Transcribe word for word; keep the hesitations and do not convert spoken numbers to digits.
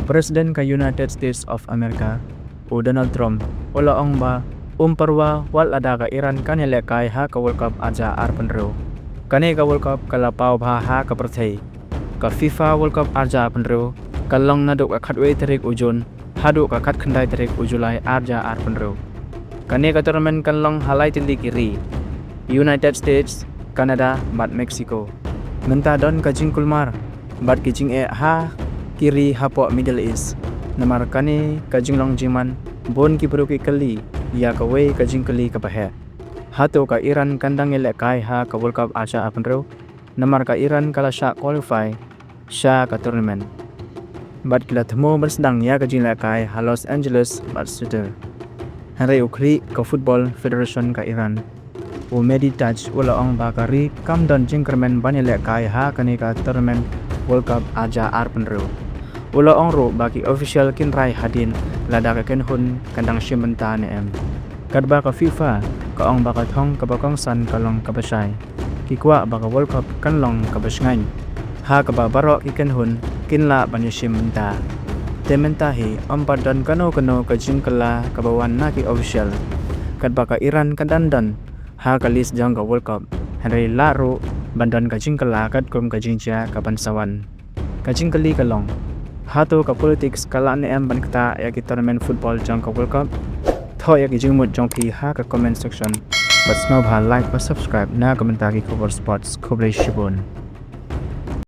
President ka United States of America, u Donald Trump, u la ong ba um pyrwa wat lada ka Iran kan ïalehkai ha ka World Cup arja arphew hynriew. Kane ka World Cup ka la paw bha ha ka pyrthei. Ka FIFA World Cup arja arphew hynriew ka long naduh ka khatwei tarik u Jun haduh ka khatkhyndai tarik u Julai arja arphew hynriew. Kane ka tournament kan long ha lai tylli ki ri, United States, Canada bad Mexico. Mynta don ka jingkulmar bad ki jingeh ha ki ri hapoh Middle East. Namar kane ka jinglong jingman, bun ki briew ki kylli ïa kawei ka jingkylli kaba heh. Hato ka Iran kan dang ïalehkai ha ka World Cup arja arphew hynriew? Namar ka Iran ka la shah qualify sha ka tournament bad ki la thmu ban sdang ïa ka jinglehkai ha Los Angeles bad Seattle. Hynrei u khlieh ka Football Federation ka Iran, u Mehdi Taj, u la ong ba ka ri kam don jingkyrmen ban ïalehkai ha kane ka tournament World Cup arja arphew hynriew. U la ong ruh ba ki official kin rai hadien lada ka kynhun kan dang shim bynta ne em. Katba ka FIFA ka ong ba ka thong kaba kongsan ka long kaba shai. Ki kwah ba ka World Cup kan long kaba shngaiñ, ha kaba baroh ki kynhun kin lah ban ïashim bynta. Te mynta hi ym pat don kano kano ka jingkylla kaba wan na ki official, katba ka Iran ka dang don ha ka list jong ka World Cup. Hynrei lah ruh ban don ka jingkylla katkum ka jingjia ka ban sa wan. Ka jingkylli ka long, hato ka politics ka lah ne em ban ktah ïa ki tournament football jong ka World Cup? Thoh ïa ki jingmut jong phi ha ka comment section bad sngewbha like bad subscribe na ka bynta ki khubor sports. Khublei shibun.